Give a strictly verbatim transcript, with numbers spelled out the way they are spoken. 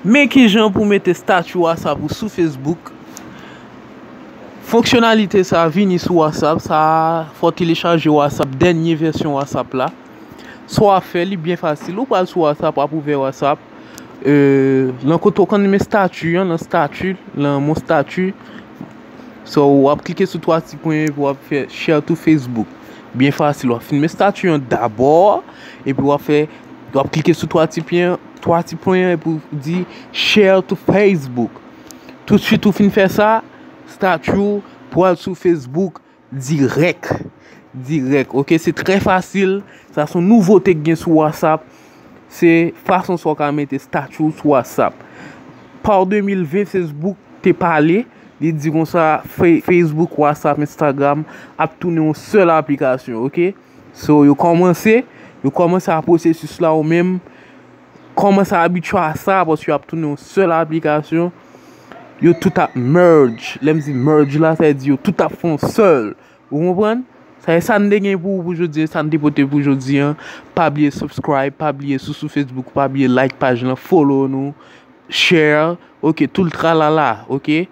Men kijan pou mete stati WhatsApp ou sou Facebook. Fonksyonalite sa vini sou WhatsApp, sa fò telechaje WhatsApp, dènye vèsyon WhatsApp la. Sa w ap fè, li byen fasil. Ou pral sou WhatsApp, w ap ouvè WhatsApp. Euh, lan kote w konn men stati an, lan stati, lan mon stati. So, w ap klike sou twa ti pwen epi w ap fè share to Facebook. Byen fasil, w ap filme stati an dabò, epi w ap fè, w ap klike sou twa ti pwen, twa ti pwen an epi w di share to Facebook. Toutswit ou fin fè sa, stati w pral sou Facebook dirèk. Dirèk, ok? Se trè fasil. Sa se yon nouvote k gen sou WhatsApp. Se fason sa w ka mete stati w sou WhatsApp. Pa de mil ven, Facebook te pale, li di konsa, Fe-, Facebook, WhatsApp, Instagram ap tounen yon sèl aplikasyon, ok? So, yo kòmanse, yo kòmanse a pwosesis la, ou menm, kòmanse abitye a sa, paske yo ap tounen yon sèl aplikasyon. Yo tout ap merge. Lè m di merge la, sa vle di yo tout ap fè yon sèl. Ou konprann? Sa e sa n te gen pou, pou jodi a, sa n te pote pou jodi a. Pa bliye subscribe, pa bliye sou, sou Facebook, pa bliye like paj lan, follow nou, share, ok, tout tralala, ok?